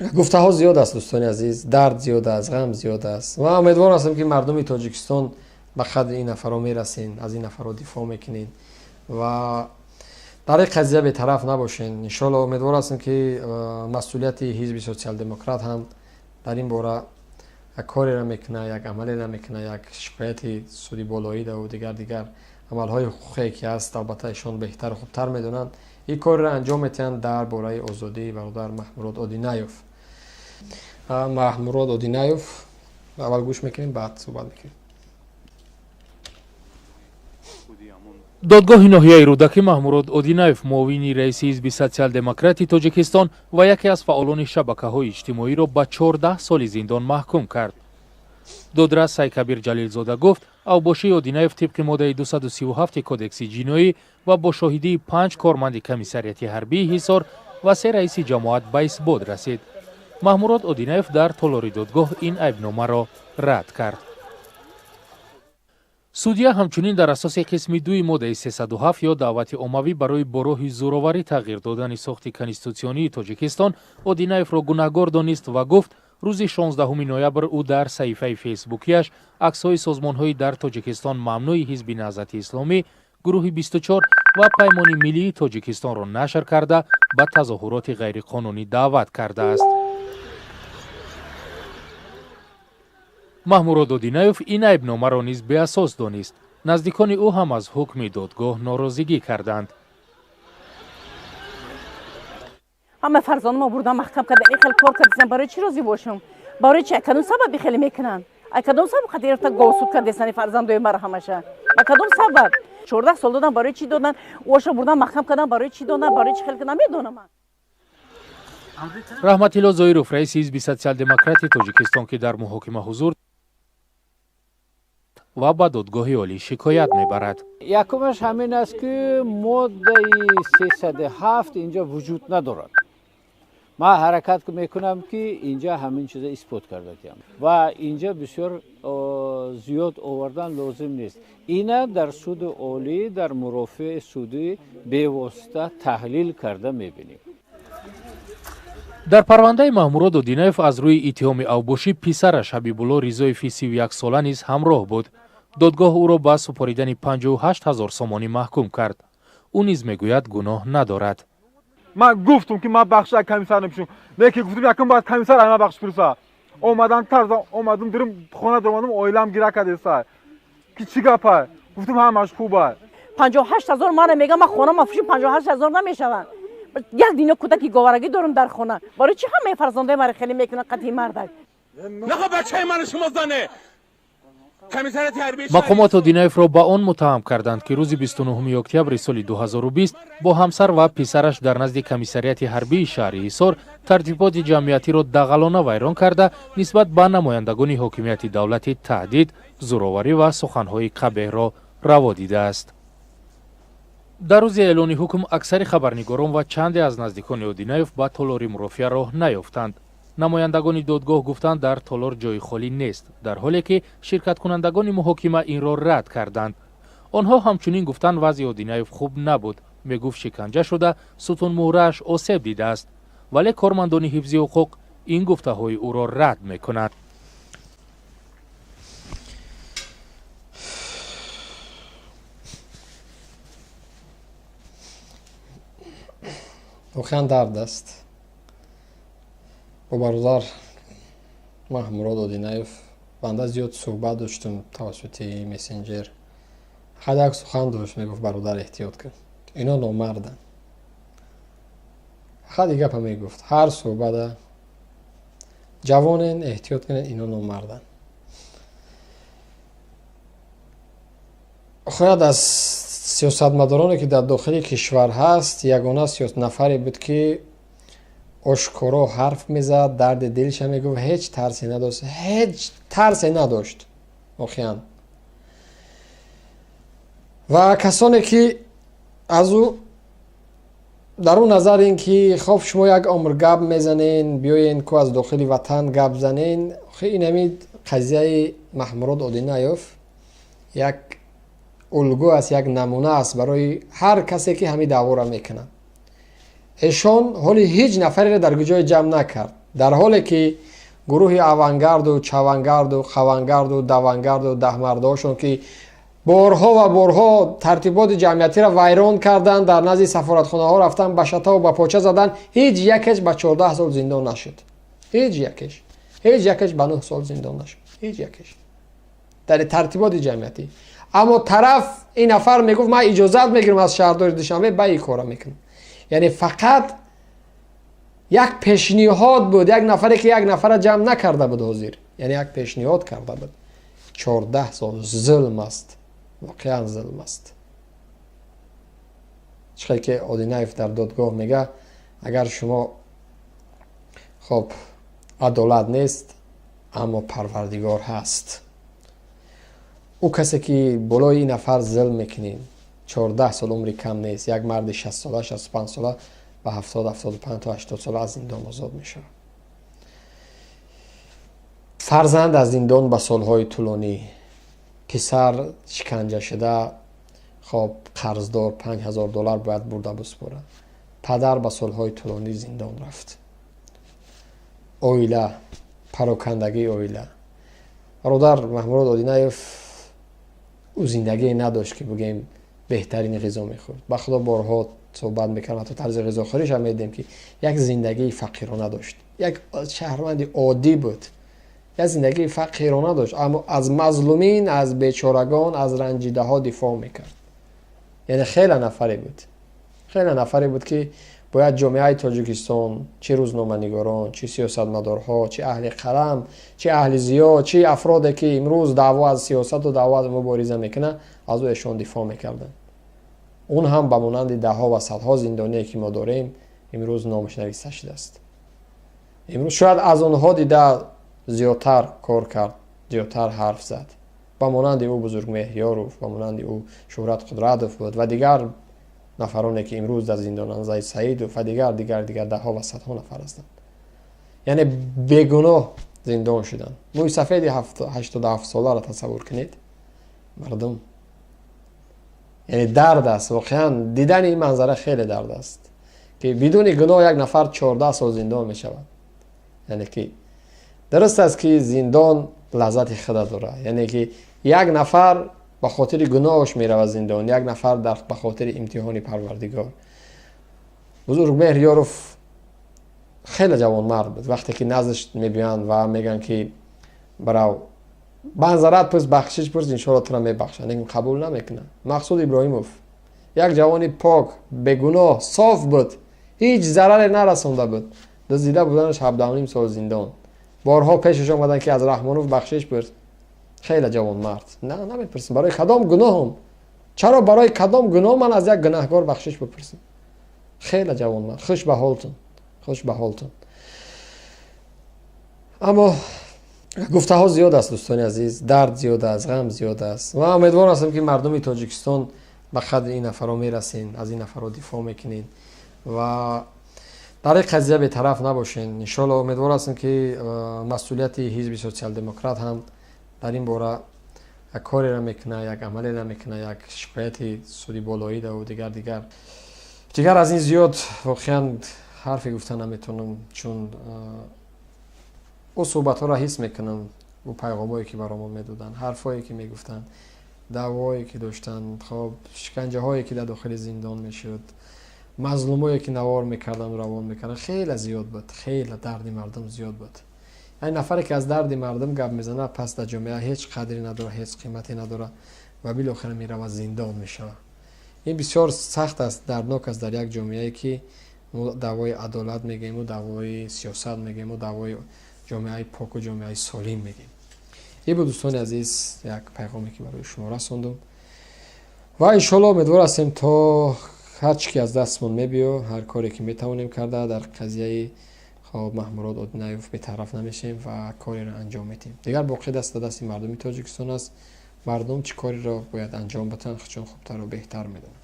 Гуфтаҳо зиёд аст, дӯстони азиз, дард зиёд аст, ғам зиёд аст ва умедвор ҳастам, ки мардуми Тоҷикистон ба қадри ин нафарҳо мерасен, аз ин нафарҳо дифоъ мекунед ва дар ин қазия бетараф набошен. Иншоалло умедвор ҳастам, ки масъулияти ҳизби Социал-демократ ҳам дар ин бора як кореро мекунад, як амалеро мекунад, як шикояти суди болоӣ ва дигар амалҳои ҳуқуқие ки ҳаст, албатта ишон беҳтару хубтар медонанд, ин корро анҷом метиҳанд дар бораи озодии бародар Маҳмурод Одинаев. Маҳмурод Одинаев аввал гӯш мекунем, баъд суҳбат мекунем. Додгоҳи ноҳияи Рӯдакӣ Маҳмурод Одинаев, муовини раиси ҳизби Социал-демократи Тоҷикистон ва яке аз фаъолони шабакаҳои иҷтимоиро ба 14 соли зиндон маҳкум кард. Додрас Сайкабир Ҷалилзода гуфт, авбошии Одинаев тибқи моддаи 237 Кодекси ҷиноӣ ва бо шоҳидии панҷ корманди комиссариати ҳарбии Ҳисор ва се раиси ҷамоат ба исбот расид. Маҳмурод Одинаев дар толори додгоҳ ин айбномаро рад кард. Судья ҳамчунин дар асоси қисми дуи моддаи 307 ё даъвати оммавӣ барои бо роҳи зӯроварӣ тағйир додани сохти конститутсионии Тоҷикистон Одинаевро гунаҳгор донист ва гуфт, рӯзи 16 ноябр ӯ дар саҳифаи фейсбукияш аксҳои созмонҳои дар Тоҷикистон мамнӯи Ҳизби Наҳзати Исломӣ, гурӯҳи 24 ва Паймони миллии Тоҷикистонро нашр карда, ба тазоҳуроти ғайриқонунӣ даъват кардааст. Маҳмурод Одинаев ин айбномаро низ беасос донист. Наздикони ӯ ҳам аз ҳукми додгоҳ норозигӣ карданд. Ҳама фарзандама бурдан, маҳкам кардан, ин хел кор кардасан. Барои чӣ розӣ бошам? Барои чи? Кадом сабаб хеле мекунанд? Ай кадом сабаб қадирта говсуд кардесани фарзандои мара ҳамаша? Ба кадом сабаб 14 сол додан? Барои чӣ додан? Оша бурдан, маҳкам кардан, барои чӣ додан? Барои чӣ хел намедонам. Раҳматилло Зоиров, раиси ҳизби Социал-демократи Тоҷикистон, ки дар муҳокима ҳузур ва ба Додгоҳи Олӣ шикоят мебарад. Якумаш ҳамин аст, ки моддаи 307 инҷа вуҷуд надорад. Ман ҳаракат мекунам, ки инҷа ҳамин чиза исбот карда диҳам ва инҷа бисёр зиёд овардан лозим нест. Ина дар Суди Олӣ, дар мурофиаи судӣ бевосита таҳлил карда мебинем. Дар парвандаи Маҳмурод Одинаев аз рӯи иттиҳоми авбошӣ писараш Ҳабибулло Ризоеви 31сола низ ҳамроҳ буд. Додгоҳ ӯро ба супоридани 58 ҳазор сомонӣ маҳкум кард. Ӯ низ мегӯяд, гуноҳ надорад. Ман гуфтум, ки ман бахши комиссар мепӯшам, лекин гуфтум, якум бояд комиссар ай ман бахш пурса. Омадан тарза омадум, дурум хона даромадум, оилам гира кардеса, ки чӣ гапа? Гуфтум, ҳамаш хуба. 58 ҳазор мана мегам, ман хона мафурӯшим, 58 ҳазор намешаванд. Як дунё кӯдаки говарагӣ дорам дар хона. Барои чӣ ҳамаи фарзандои мара хеле мекунанд қатъи мардак? Нахо бачаи ману шумо зане. Мақомот Одинаевро ба он муттаҳам карданд, ки рӯзи 29 октябри соли 2020 бо ҳамсар ва писараш дар назди комиссариати ҳарбии шаҳри Ҳисор тартиботи ҷамъиятиро дағалона вайрон карда, нисбат ба намояндагони ҳокимияти давлатӣ таҳдид, зӯроварӣ ва суханҳои қабеҳро раво дидааст. Дар рӯзи эълони ҳукм аксари хабарнигорон ва чанде аз наздикони Одинаев ба толори мурофиа роҳ наёфтанд. Намояндагони додгоҳ гуфтанд, дар толор ҷои холӣ нест, дар ҳоле ки ширкаткунандагони муҳокима инро рад карданд. Онҳо ҳамчунин гуфтанд, вазъи Одинаев хуб набуд, мегуфт, шиканҷа шуда, сутунмуҳрааш осеб дидааст, вале кормандони ҳифзи ҳуқуқ ин гуфтаҳои ӯро рад мекунанд. Воқеан дард аст. Бо бародар Маҳмурод Одинаев банда зиёд суҳбат доштум тавассути мессенҷер. Ҳар як сухан дошт, мегуфт: «Бародар, эҳтиёт кун, ино номарданд». Фақат и гапа мегуфт ҳар суҳбата: «Ҷавонен, эҳтиёт кунед, ино номарданд». Шояд аз сиёсатмадороне, ки дар дохили кишвар ҳаст, ягона нафаре буд, ки ошкоро ҳарф мезад, дарди дилша мегуфт, ҳеҷ тарсе надошт, ҳеҷ тарсе надошт воқеан. Ва касоне ки аз ӯ дар ӯ назар ин ки хоб, шумо як умр гап мезанен, биёен ку аз дохили ватан гап занен. Инами қазияи Маҳмурод Одинаев як улгӯ аст, як намуна аст барои ҳар касе, ки ҳамин даъворо мекунад. Эшон ҳоли ҳеҷ нафареро дар ҷое ҷамъ накард. Дар ҳоле ки гурӯҳи авангарду, чавангарду, хавангарду, давангарду, даҳмардҳошон, ки борҳо ва борҳо тартиботи ҷамъиятиро вайрон карданд, дар назди сафоратхонаҳо рафтан, ба шатаву ба поча задан, ҳеҷ якеш ба 14 сол зиндон нашуд. Ҳеҷ якеш, ҳеҷ якеш ба 9 сол зиндон нашуд, ҳеҷ якеш дар тартиботи ҷамъиятӣ. Аммо тараф ин нафар мегуфт: «Ман иҷозат мегирам аз шаҳрдори Душанбе, ба ин кора мекунам». Яъне фақат як пешниҳод буд, як нафаре ки як нафара ҷамъ накарда буд ҳозир, яъне як пешниҳод карда буд. 14 сол зулм аст, воқеан зулм аст. Чӣ хел ки Одинаев дар додгоҳ мега: «Агар шумо, хоб, адолат нест, аммо Парвардигор ҳаст». Ӯ касе ки болои ин нафар зулм мекунед, 14 сол умри кам нест. Як марди 60-сола, 65-сола ба 70, 75 то 80 сола аз зиндон озод мешавад. Фарзанд аз зиндон ба солҳои тӯлонӣ, писар шиканҷашуда, хоб, қарздор, 5000 доллар бояд бурда биспорад, падар ба солҳои тӯлонӣ зиндон рафт, оила, парокандагии оила. Бародар Маҳмурод Одинаев, ӯ зиндагие надошт, ки бигӯем беҳтарин ғизо мехӯрд. Ба Худо, борҳо суҳбат мекардам, ҳатто тарзи ғизохӯришам медидем, ки як зиндагии фақирона дошт, як шаҳрванди оддӣ буд, як зиндагии фақирона дошт, аммо аз мазлумин, аз бечорагон, аз ранҷидаҳо дифоъ мекард. Яъне хеле нафаре буд, хеле нафаре буд, ки бояд ҷомеаи Тоҷикистон, чӣ рӯзноманигорон, чӣ сиёсатмадорҳо, чӣ аҳли қалам, чӣ аҳли зиё, чӣ афроде ки имрӯз даъво аз сиёсату даъво аз мубориза мекунанд, аз ӯ эшон дифоъ мекарданд. Он ҳам ба монанди даҳҳо ва садҳо зиндоние, ки мо дорем, имрӯз номаш нависта шудааст. Имрӯз шояд аз онҳо дида зиёдтар кор кард, зиёдтар ҳарф зад. Ба монанди ӯ Бузургмеҳр Ёров, ба монанди ӯ Шӯҳрат Қудратов буд ва дигар нафароне, ки имрӯз дар зиндонанд, Зайд Саидов ва дигар, дигар, дигар, даҳҳо ва садҳо нафар ҳастанд, яъне бегуноҳ зиндон шуданд. Мӯи сафеди 87-соларо тасаввур кунед, мардум. Яъне дард аст, воқеан дидани ин манзара хеле дард аст, ки бидуни гуноҳ як нафар 14 сол зиндон мешавад. Яъне ки дуруст аст, ки зиндон лаззати худа дорад, яъне ки як нафар ба хотири гуноҳш меравад зиндон, як нафар ба хотири имтиҳони Парвардигор. Бузургмеҳр Ёров хеле ҷавонмард буд. Вақте ки наздаш мебиёянд ва мегӯянд, ки барав, маъзарат пурс, бахшиш пурс, иншоалло тура мебахшанд, лекин қабул намекунад. Мақсуд Иброҳимов як ҷавони пок, бегуноҳ, соф буд, ҳеҷ зараре нарасонда буд, дуздида буданаш 17,5 сол зиндон. Борҳо пешаш омаданд, ки аз Раҳмонов бахшиш пурс, хеле ҷавонмард: «На, намепурсам. Барои кадом гуноҳам? Чаро, барои кадом гуноҳ ман аз як гунаҳгор бахшиш бипурсам?» Хеле ҷавонмард. Хуш ба ҳолтун, хуш ба ҳолтун. Аммо гуфтаҳо зиёд аст, дӯстони азиз, дард зиёд аст, ғам зиёд аст. Ман умедвор ҳастам, ки мардуми Тоҷикистон ба қадри ин нафарҳо мерасен, аз ин нафарҳо дифоъ мекунед ва дар ин қазия бетараф набошен. Иншоалло, умедвор ҳастам, ки масъулияти Ҳизби Социал-Демократ ҳам дар ин бора як кореро мекунад, як амалеро мекунад, як шикояти суди болоӣ дигар, дигар, дигар. Аз ин зиёд воқеан ҳарфе гуфта наметавонам, чун ӯ суҳбатҳоро ҳис мекунам, ӯ пайғомое ки баро мо медоданд, ҳарфҳое ки мегуфтанд, даъвое ки доштанд, хоб, шиканҷаҳое ки дар дохили зиндон мешуд, мазлумое ки навор мекарданду равон мекарданд, хеле зиёд буд, хеле дарди мардум зиёд буд. Яъне нафаре ки аз дарди мардум гап мезанад, пас дар ҷомеа ҳеҷ қадре надорад, ҳеҷ қимате надорад ва билохира меравад, зиндон мешавад. Ин бисёр сахт аст, дарднок аст дар як ҷомеае, ки мо даъвои адолат мегӯем, даъвои сиёсат мегӯем, даъвои ҷомеаи поку ҷомеаи солим мегӯем. Ин буд, дӯстони азиз, як пайғоме, ки барои шумо расондум, ва иншоалло умедвор ҳастем, то ҳар чӣ ки аз дастмон мебиё, ҳар коре ки метавонем карда, дар қазияи, хоб, Маҳмурод Одинаев бетараф намешем ва кореро анҷом медиҳем. Дигар боқӣ даст ба дасти мардуми Тоҷикистон аст. Мардум чӣ кореро бояд анҷом батанд, чун хубтару беҳтар медонанд.